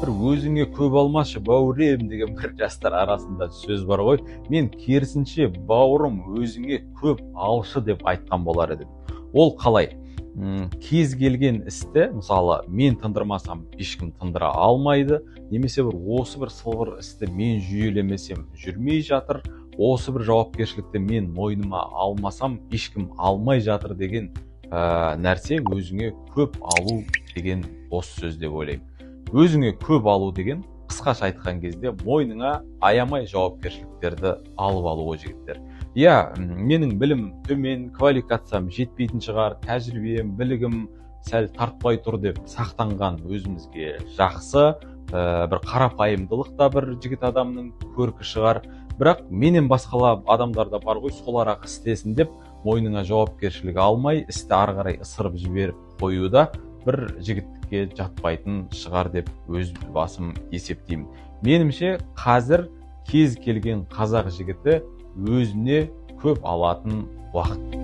Бір өзіңе көп алмашы, бауырым, деген бір жастар арасында сөз бар ғой. Мен керісінше, бауырым, өзіңе көп алшы деп айтқан болар едім. Ол қалай? Кез келген істі, мысалы, мен тындырмасам, ешкім тындыра алмайды, немесе бір осы бір сылбыр істі мен жүйелемесем, жүрмей жатыр, осы бір жауапкершілікті мен мойныма алмасам, ешкім алмай жатыр деген нәрсе өзіңе көп алу деген осы сөз деп ойлаймын. Өзіңе көп алу деген, қысқаша айтқан кезде, мойныңа аямай жауапкершіліктерді алып алу ғой, жігіттер. Иә, менің білімім төмен, квалификациям жетпейтін шығар, тәжірибем, білігім сәл тартпай тұр деп сақтанған өзімізге жақсы. Бір қарапайымдылық та бір жігіт адамның көркі шығар. Бірақ менен басқала адамдар да бар ғой, солар ақ істесін деп мойныңа жауапкершілік алмай, істі ары қарай ысырып жіберіп қою да бір жігіттікке жатпайтын шығар деп өз басым есептеймін. Меніңше, қазір кез келген қазақ жігіті өзіне көп алатын уақыт.